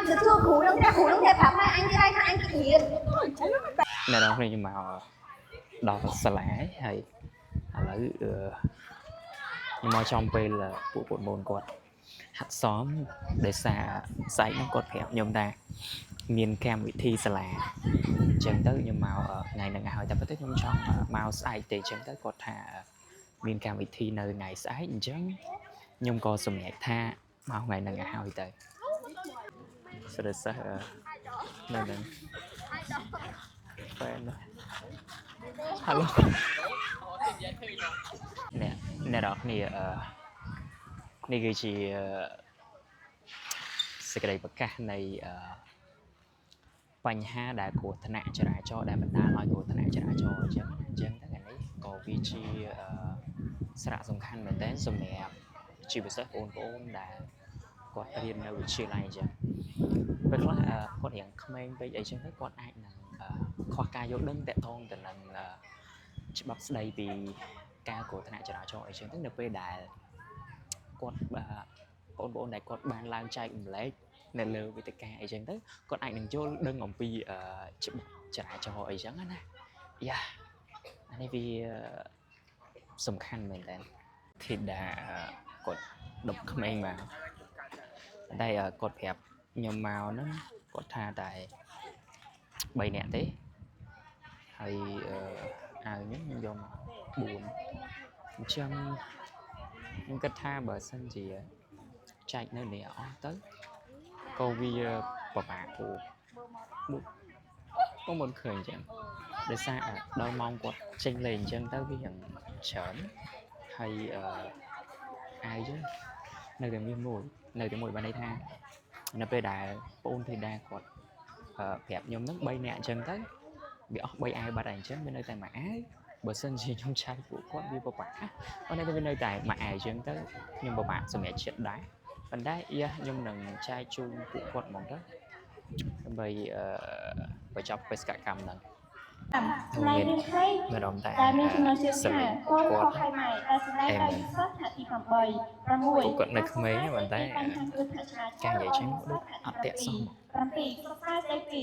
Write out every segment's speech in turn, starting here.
ត់ទទួលគ្រូនឹងទេគ្រូនឹងទេប្រាប់ម៉ែអញទៀតហើយថាអញគេរៀន អ្នកនរគ្នាខ្ញុំមកដល់សាលាហើយឥឡូវអឺខ្ញុំមកចំពេលពួកពួកបងគាត់ហាត់សមដោយសារស្អែកហ្នឹងគាត់ប្រាប់ខ្ញុំថាមានកម្មវិធីសាលាអញ្ចឹងទៅខ្ញុំមកថ្ងៃហ្នឹងហើយតែប៉ុន្តែខ្ញុំចង់មកស្អែកទេអញ្ចឹងទៅគាត់ថាមានកម្មវិធីនៅថ្ងៃស្អែកអញ្ចឹងខ្ញុំក៏សម្រេចថាមកថ្ងៃហ្នឹងឲ្យហើយទៅសិស្សសិស្សនៅហ្នឹង fan Hello អ្នកអ្នកនរគ្នាអឺនេះគឺជាសេចក្តីប្រកាសនៃអឺបញ្ហាដែលគ្រោះថ្នាក់ចរាចរណ៍ដែលបណ្ដាលឲ្យគ្រោះថ្នាក់ចរាចរណ៍អញ្ចឹងណាអញ្ចឹងតែថ្ងៃនេះក៏វាជាអឺសារៈសំខាន់មែនទែនសម្រាប់ជាពិសេសបងប្អូនដែលគាត់រៀននៅវិទ្យាល័យអញ្ចឹងពេលខ្លះអឺគាត់រៀងក្មេងពេកអីចឹងទៅគាត់អាចនឹងអឺខ្វះការយល់ដឹងតាក់ទងទៅនឹងអឺច្បាប់ស្ដីពីការគ្រោះថ្នាក់ចរាចរណ៍អីចឹងទៅនៅពេលដែលគាត់បាទបងប្អូនដែលគាត់បានឡើងចែករំលែកនៅលើវេទិកាអីចឹងទៅគាត់អាចនឹងយល់ដឹងអំពីអឺច្បាប់ចរាចរណ៍អីចឹងណាយ៉ាអានេះវាសំខាន់មែនតើធីតាគាត់ដប់ក្មេងបាទតែគាត់ប្រាប់ខ្ញុំមកហ្នឹងគាត់ថាតែ3នាក់ទេហើយអឺអាវខ្ញុំខ្ញុំយកមក4អញ្ចឹងខ្ញុំគិតថាបើសិនជាចែកនៅនេះអស់ទៅក៏វាពិបាកព្រោះបុកក៏មិនឃើញអញ្ចឹងដោយសារដល់ម៉ោងគាត់ចេញលេងអញ្ចឹងទៅវាយ៉ាងច្រើនហើយអឺអាវចឹងនៅតែមានមួយនៅតែមួយបានន័យថានៅពេលដែលបងអូនធីតាគាត់អឺប្រាប់ខ្ញុំហ្នឹង3នាក់អញ្ចឹងទៅវាអស់3អាវបាត់ហើយអញ្ចឹងវានៅតែមួយអាវបើសិនជាខ្ញុំឆែកពួកគាត់វាពិបាកប៉ុន្តែវានៅតែមួយអាវអញ្ចឹងទៅខ្ញុំពិបាកសម្រាប់ចិត្តដែរប៉ុន្តែយ៉ាខ្ញុំនឹងចែកជូនពួកគាត់ហ្មងទៅដើម្បីអឺបញ្ចប់បេសកកម្មហ្នឹង សម្លេងរៀងខ្លី មានអារម្មណ៍តែ ដែលមានចំណងជើងថា សម្លេង កូនខុ គាត់ សហើយម៉ែដែលសម្ដែងដោយសិស្សថ្នាក់ទី8 6 ពួកគាត់នៅក្មេងប៉ុន្តែ បញ្ហាគ្រោះថ្នាក់ចរាច ការ រណ៍ និយាយចឹងដូចអត់តាក់សោះ 7សិក្សាស្ដីពី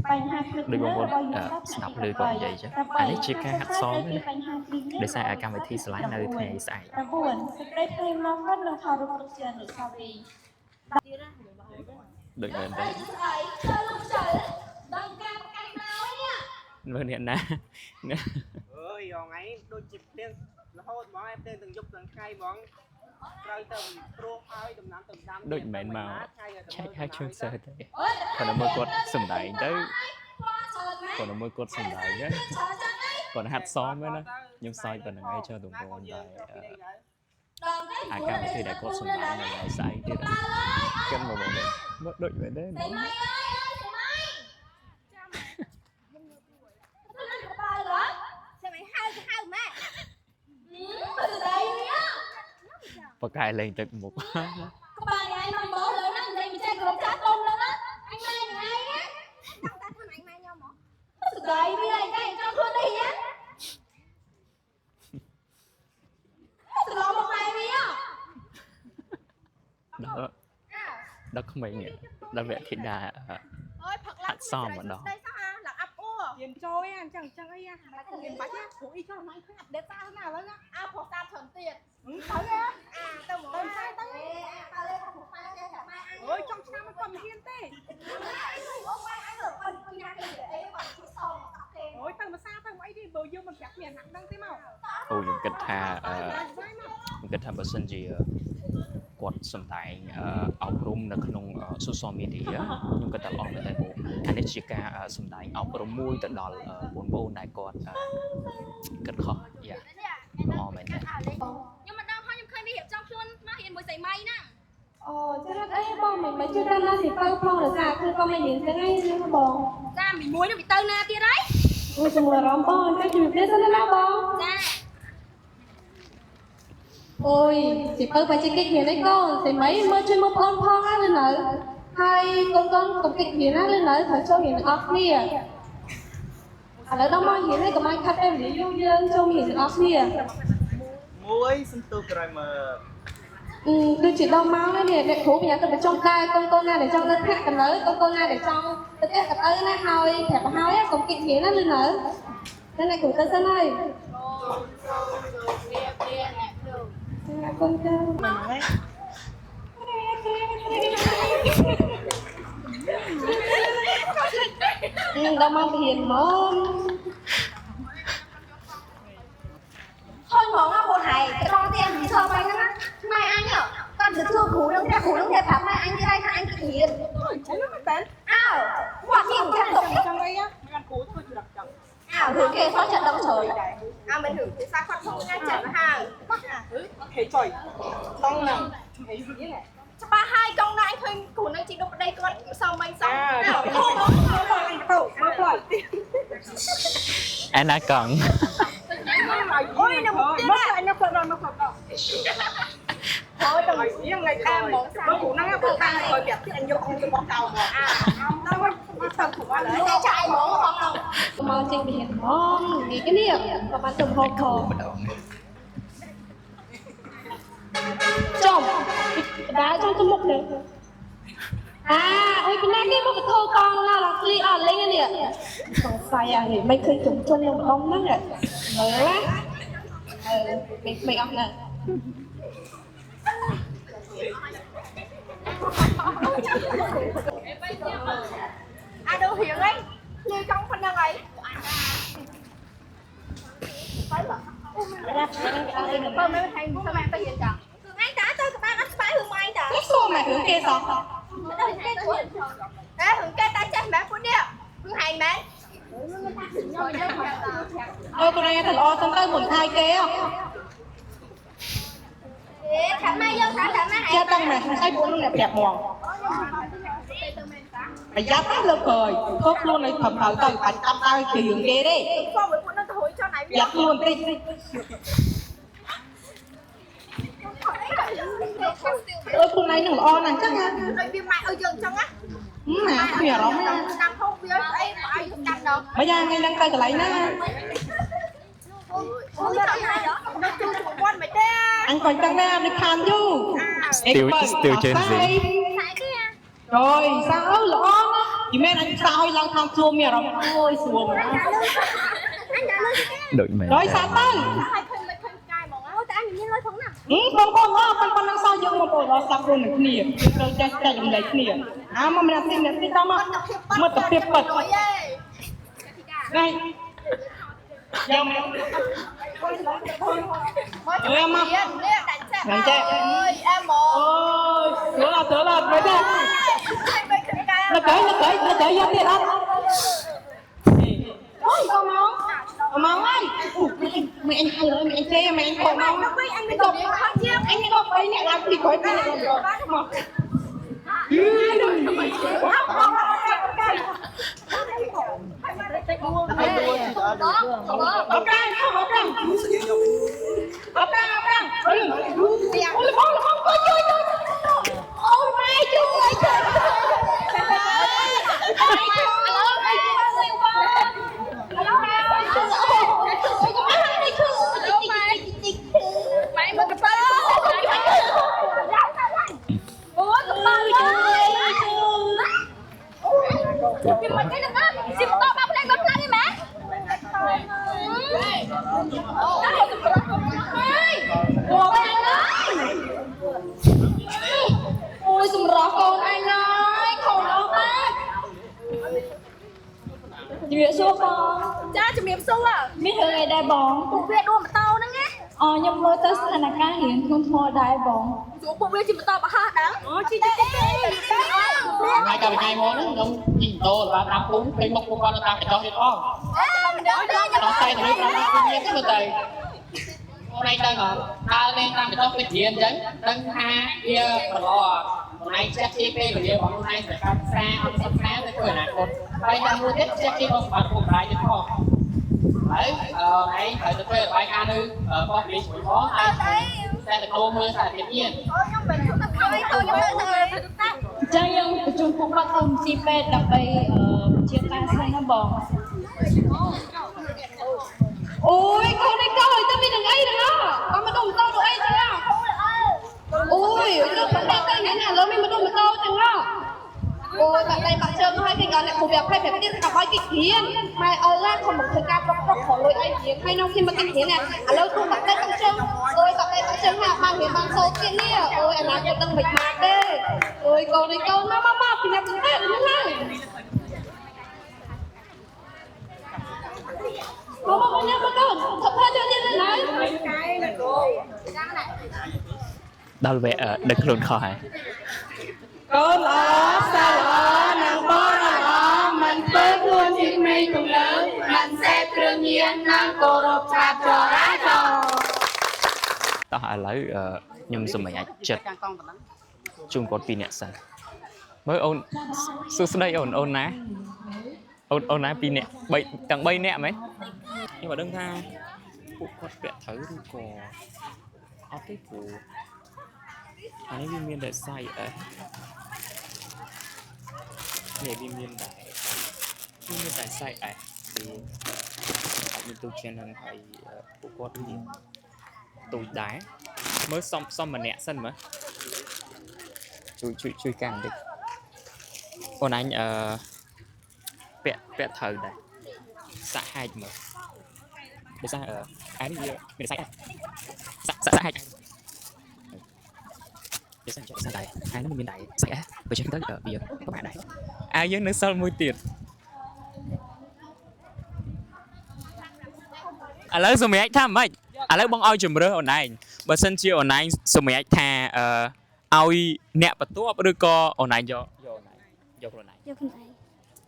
បញ្ហាគ្រោះ ដូចបងប្អូន ថ្នាក់របស់យុវសិស្ស ស្ដាប់ឮគាត់និយាយចឹងអានេះជាការហាត់សមទេណា បញ្ហាគ្រីស្ទ ដោយសារកម្មវិធីសាលានៅថ្ងៃស្អែក 9សេចក្តីថ្លែងអំណរគុណនិងថតរូបទុកជាអនុស្សាវរីយ៍ ដូចមែនទេ ស្អីធ្វើលោកចៅដល់ការប្រកាសមកនេះ មើលអ្នកណា អើយថ្ងៃដូចជាភ្លៀងរហូតហ្មងឯងភ្លៀងទាំងយប់ទាំងថ្ងៃហ្មងត្រូវទៅព្រោះហើយដំណាំទៅដាំ ដូចមិនមែនមកឆែកឲ្យជូនសិស្សទេគាត់តែមើលគាត់សំដែងទៅគាត់តែមើលគាត់សំដែងទៅគាត់ហាត់សមហ្នឹងណាខ្ញុំសើចប៉ុណ្្នឹងឯងចុះបងប្អូនតែអាកម្មវិធីដែលគាត់សំដែងនៅថ្ងៃស្អែកទៀតគិតមកបងមើលដូចមែនទេ ស្អីម៉ៃអើយអើយស្អីម៉ៃចាំទៅលើកប៉ាល់ហ៎ស្អីម៉ៃហៅហៅម៉ែទៅស្អីនេះ បកកែលេងទឹកមុខ ក្បាលឯងមកមើលលើហ្នឹងនិយាយមិនចេះគ្រប់ចាស់ទុំហ្នឹងណាអញម៉ែនឹងឯងណាតាំងតែថាអញម៉ែខ្ញុំហ៎ស្ដីវាឯងតែចង់ខ្លួននេះណាត្រឡប់មកម៉ែវា ដល់ដល់ក្មេងដល់វគ្គធីតា អើយផឹក ហាត់សមម្ដង ស្ដីសោះអាឡើងអាប់អួរ រៀនចូលអញ្ចឹងអញ្ចឹងអីអារៀនបាច់ណាព្រោះអីចូលណៃឃើញអាប់ដេតសារណាឥឡូវណា អើប្រុសតាមច្រើនទៀត ទៅហ៎ អាទៅហ្មង ទៅផ្សាយទៅ អាទៅលេខប្រុសម៉ែចេះតែម៉ែអញ អើយចង់ឆ្នាំមិនគាត់មិនហ៊ានទេ អូម៉ែអញទៅប៉ុនពីណាគេអីគាត់ជួយសមអត់ទេ អូយទៅមួយសាទៅមួយអីទេបើយើងមិនប្រាប់មានអាហ្នឹងទេមក អូខ្ញុំគិតថាអឺ ទៅផ្សាយមក ខ្ញុំគិតថាបើសិនជាគាត់សម្ដែងអឺអប់រំនៅក្នុង social media ខ្ញុំគិតថាល្អមែនទែនព្រោះអានេះជាការសម្ដែងអប់រំមួយទៅដល់បងប្អូនដែលគាត់គិតខុសយ៉ាល្អមែនទែន ខ្ញុំមិនដល់ផងខ្ញុំឃើញវារៀបចំខ្លួនមករៀនមួយស្រីម៉ៃហ្នឹង អូចារត់អីបងមិនមិនជួយតាមណាសិពៅផងរសាគឺក៏មិនរៀនចឹងឯងរឿងបង ចាមីមួយនឹងវាទៅណាទៀតហើយ អូជាមួយអារម្មណ៍បងចាំជំរាបលាសិនណាបង ចា អូយសិពៅបច្ចេកកិច្ចរៀនអីកូនស្អីមិនមើលជួយមើលប្អូនផងណាឬនៅហើយកូនកូនកុំកិច្ចរៀនណាឬនៅត្រូវចូលរៀនទាំងអស់គ្នាឥឡូវដល់មករៀនហើយកុំឲ្យខាត់ពេលវេលាយូរយើងចូលរៀនទាំងអស់គ្នា មួយសន្ទុះក្រោយមក អឺដូចជាដល់ម៉ោងហើយនេះអ្នកគ្រូបញ្ញាទៅប្រជុំដែរកូនកូនណាដែលចង់នៅថ្នាក់កណ្លើកូនកូនណាដែលចង់ទៅផ្ទះកទៅណាហើយប្រាប់ហើយកុំគិតគ្នាណាលឺនៅតែអ្នកគ្រូទៅសិនហើយអរគុណចានឹងដល់ម៉ោងរៀនហ្មង ហុញហ្មងណាបងហែងត្រង់ទៀតនិយាយសបែងហ្នឹងណាម៉ែអញគាត់ទៅធ្វើគ្រូនឹងតែគ្រូនឹងតែប្រាប់ម៉ែអញទៀតហើយថាអញគិតរៀន ចឹងណាមែនតើ អើវត្តនេះចាំទុក ចឹងអីណាមិនគ្រូធ្វើច្រឹកចឹង អើរឿងគេសោះចិត្តដឹងជ្រុយអើមិនរឿងភាសាគាត់ធ្វើណាចិត្តហើយ អូខេចុយតង់ហ្នឹងអីនេះ ច្បាស់ហើយកងណាអញឃើញគ្រូនឹងជីដុំប្តីគាត់សំមិញសោះអើ អើទៅមកផ្លូវ អាណាកង់ អូយនៅមកអញនៅផ្លូវដល់មកផ្លូវដល់អូយដល់យ៉ាងថ្ងៃតាមមកគ្រូហ្នឹងបើតាមឲ្យប្រាប់ទៀតអញយកអង្គទៅបោះចោលមកអាដល់មកទៅគ្រូអត់ តែចាយហ្មងហងឡង មកចេញពីរៀនហ្មងនិយាយគ្នាក៏បានទៅហូបផង ម្ដង ចំដើរចូលទៅមុខនេះអាអុយពីណាគេមកបធោកង់ណាឡើងឃ្លីអត់លេងនេះសង្ស័យអានេះមិនឃើញជុំជុំនៅម្ដុំហ្នឹងមើលណាអឺមិនមិនអស់ហ្នឹង អាដូរៀងអីលឺកង់ប៉ុណ្ណឹងអីបើមិនហែងសម័យទៅរៀនចឹងគឺថ្ងៃតាទៅក្បាលអត់ស្បាយរឿងម៉ៃតា នេះសួរមករឿងគេសោះ ដល់គេជួយតែរឿងគេតាចេះមែនពួកនេះរឿងហែងមែន អើកូនឯងទៅល្អសិនទៅមុនថៃគេហ៎ អេថាម៉ែយើងថាថាម៉ែហែង ចេះដឹងម៉េចអីពួកនោះអ្នកប្រាប់មកប្រយ័ត្នណាលើកក្រោយខុសខ្លួនឲ្យខំហើយទៅបាច់កាប់ដើរពីរឿងគេទេ ផងមួយពួកនោះទៅហួយចោលណៃ ប្រយ័ត្នខ្លួនតិចអើខ្លួនឯងនឹងល្អណាស់អញ្ចឹងណា ដូចវាម៉ែឲ្យយើងចឹងណា ណាគ្មានអារម្មណ៍ណា តាមហូបវាស្អីមកឲ្យយើងកាន់ដល់ មិនយ៉ាងថ្ងៃហ្នឹងទៅកន្លែងណា អូយចង់ណៃដល់ជួយជាមួយគាត់មិនទេ អញក៏ចឹងដែរនេះខានយូរ Still Gen Z ណៃគេ rồi sao ớល្អណាស់យីមែនអញសើឲ្យឡើងខាងជួមានអារម្មណ៍អូយស្រួលមែន អញដាក់លុយគេ ដូចមែន rồi saoទៅ ហើយឃើញមិនឃើញកាយហ្មងអូតែអញមានលុយផងណា បងប្អូនអរប៉ុណ្ណឹងសោះយើងមកបងដល់ស្ដាប់រួមនឹងគ្នាត្រូវចេះចែករំលែកគ្នាអាមកម្នាក់ទីម្នាក់ទីតមកមិត្តភាពពិត យេ នេះយកមក មក អើមក នេះដាក់ចេះអើយអែហ្មង អូយស្រួលអត់ស្រួលអត់មែនទេ ឃើញមិនឃើញកាយ នៅក្រោយនៅក្រោយនៅក្រោយយកទៀតអត់អូយអមកអមកហើយអូមីអញហើយមីអញទេមីអញខំមក មកវិញអញមិនទៅខំជាង អញក៏បីអ្នកឡើងពីក្រោយពីអ្នកមកយឺអប្រាំងអប្រាំងអប្រាំងអប្រាំងអូលបងលបងក៏ជួយអូម៉ែជួយជួយ ម៉ែមកកប៉ាល់អូកប៉ាល់ជួយពីមិនទេណាស៊ីម៉ូតូបាក់ផ្លែបាក់ផ្លែម៉ែ អូយសម្រស់កូនអញហើយខូនអស់ណាស់ជំរាបសួរបង ចាជំរាបសួរ មានរឿងអីដែរបង ពួកវាដួលម៉ូតូហ្នឹងណា អូខ្ញុំមើលទៅស្ថានភាពរៀងធ្ងន់ធ្ងរដែរបង ជួពួកវាជិះម៉ូតូបើហោះដឹងអូជិះជិះជិះ ថ្ងៃកាលពីថ្ងៃមុនហ្នឹងខ្ញុំជិះម៉ូតូរបស់តាមភូមិឃើញមុខពួកគាត់នៅតាមកញ្ចក់ទៀតផង អេមិនដឹងទេ តោះតែទៅប្រាប់ពួកគ្នាទៅមើលទៅខ្លួនឯងដឹងអត់ដើរលេងតាមកញ្ចក់ពេជ្រអញ្ចឹងដឹងថាវាប្រឡអត់ខ្លួនឯងចេះជាពេលវេលារបស់ខ្លួនឯងសម្រាប់ការសិក្សាអត់សិក្សាទៅធ្វើអនាគតហើយតាមមួយទៀតចេះជារបស់សម្បត្តិពុកម្ដាយទៀតផងហើយអឺឯងត្រូវទៅធ្វើរបាយការណ៍នៅប៉ុស្តិ៍ប៉ូលីសមួយផងហើយតែទៅមើលសារភាពញៀន អូខ្ញុំមិនជួបទៅខំទៅខ្ញុំទៅទៅ អញ្ចឹងយើងប្រជុំពួកគាត់ទៅមន្ទីរពេទ្យដើម្បីជាការសិនណាបង អូយកូនឯងកោឲ្យទៅមាននឹងអីហ្នឹងអត់មកដុំតោទៅអីទៅអូ យលើបណ្ដេកទៅរៀនឥឡូវមានមនុស្សម៉ូតូចឹងហ៎អូយបាក់ដៃបាក់ជើងហើយគេក៏អ្នកគ្រូប្រាប់ឲ្យប្រាប់ទៀតកុំឲ្យគេរៀនម៉ែឪណាខំមកធ្វើការប្រុកប្រុកក្រលុយឲ្យរៀនហើយនំខ្ញុំមកគេរៀនណាឥឡូវគ្រូបាក់ដៃបាក់ជើងអូយបាក់ដៃបាក់ជើងហើយបានរៀនបានសូត្រទៀតនេះអូយអនាគតដឹងមិនមកទេអូយកូននេះកូនមកមកមកពីញ៉ាំទៅហ្នឹងហើយមកមកញ៉ាំមកកូនថប់ផាចូលទៀតហើយ ដល់វគ្គដឹកខ្លួនខុសហើយ កូនល្អសិលល្អនិងបរល្អមិនធ្វើខ្លួនជាក្មេងទំនើងមិនសេពគ្រឿងញៀននិងគោរពច្បាប់ចរាចរណ៍ តោះឥឡូវខ្ញុំសម្រេចចិត្តជូនគាត់ពីរនាក់សិនមើលអូនសួស្តីអូនអូនណាអូនអូនណាពីរនាក់បីទាំង3នាក់មែនខ្ញុំអត់ដឹងថាពួកគាត់ពាក់ត្រូវឬក៏អត់ទេព្រោះអានេះវាមានតែ size S នេះវាមានតែវាមានតែ size S វាអត់មានទូជាងហ្នឹងហើយពួកគាត់វាទូចដែរមើលសំសំម្នាក់សិនមើលជួយជួយជួយកាន់បន្តិចអូនអញអឺពាក់ពាក់ត្រូវដែរសាក់ហែកមើលដោយសារអឺអានេះវាមានសាច់សាក់សាក់ហែកដោយសារចាក់ដែរអានេះមានដែរសាច់អេបើចឹងទៅវាប្រហែលដែរអាយើងនៅសល់មួយទៀតឥឡូវសម្រាប់ថាម៉េចឥឡូវបងឲ្យជំរើសអូនឯងបើសិនជាអូនឯងសម្រាប់ថាអឺឲ្យអ្នកបន្ទាប់ឬក៏អូនឯងយកយកអូនឯងយកខ្លួនឯង យកខ្លួនឯង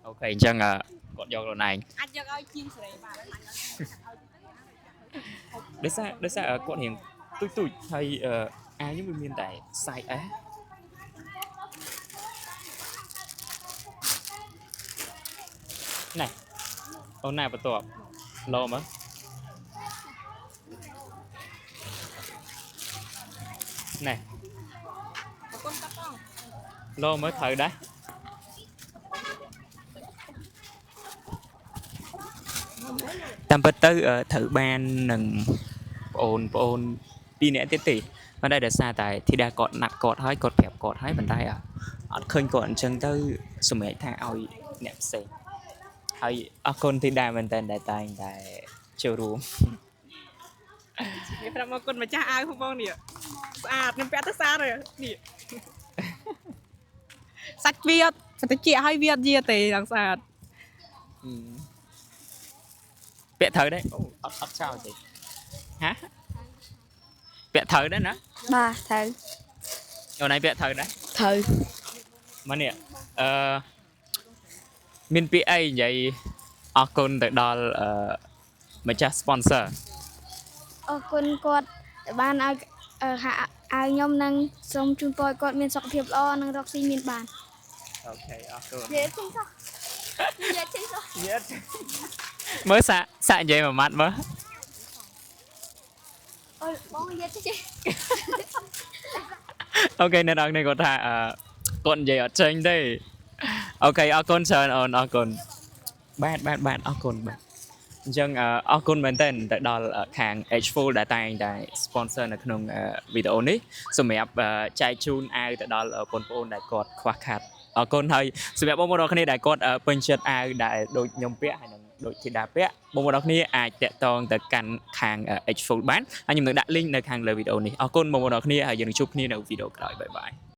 OK អញ្ចឹងគាត់យកខ្លួនឯង អាចយកឲ្យជាងសេរីបាទ ដោយសារដោយសារគាត់រៀងទូចទូចហើយអាវនេះវាមានតែ size S ណែអូនណាបន្ទាប់លោមើលណែលោមើលត្រូវដែរតាមពិតទៅត្រូវបាននឹងប្អូនប្អូនពីរនាក់ទៀតទេមិនដែរដោយសារតែធីតាគាត់ណាត់គាត់ហើយគាត់ប្រាប់គាត់ហើយប៉ុន្តែអត់ឃើញគាត់អញ្ចឹងទៅសម្រេចថាឲ្យអ្នកផ្សេងហើយអរគុណធីតាមែនតើដែលតែងតែចូលរួម នេះប្រាប់មកគុណម្ចាស់អាវផងបងនេះស្អាតខ្ញុំពាក់ទៅស្អាតហើយនេះសាច់វាអត់តិចឲ្យវាអត់យាទេឡើងស្អាត ពាក់ត្រូវដែរអូអត់អត់ចោលទេហាពាក់ត្រូវដែរណា បាទត្រូវ អូនឯងពាក់ត្រូវដែរ ត្រូវ មកនេះអឺមានពាក្យអីនិយាយអរគុណទៅដល់អឺម្ចាស់ sponsor អរគុណគាត់ដែលបានឲ្យហាក់អាវខ្ញុំនិងសូមជូនពរឲ្យគាត់មានសុខភាពល្អនិងរកស៊ីមានបាន OK អរគុណ និយាយចេញសោះនិយាយចេញសោះ មើលសាក់សាក់និយាយមួយម៉ាត់មើល អូយបងនិយាយចេញ OK អ្នកនរនេះគាត់ថាអឺគាត់និយាយអត់ចេញទេOK អរគុណច្រើនអូនអរគុណបាទបាទបាទអរគុណបាទអញ្ចឹងអរគុណមែនទែនទៅដល់ខាង H4 ដែលតែងតែ sponsor នៅក្នុងវីដេអូនេះសម្រាប់ចែកជូនអាវទៅដល់បងប្អូនដែលគាត់ខ្វះខាតអរគុណហើយសម្រាប់បងប្អូនអរគ្នាដែលគាត់ពេញចិត្តអាវដែលដូចខ្ញុំពាក់ហើយនឹងដូចធីតាពាក់បងប្អូនអរគ្នាអាចតាក់ទងទៅកាន់ខាង H4 បានហើយខ្ញុំនឹងដាក់ link នៅខាងលើវីដេអូនេះអរគុណបងប្អូនអរគ្នាហើយយើងនឹងជួបគ្នានៅវីដេអូក្រោយ bye bye.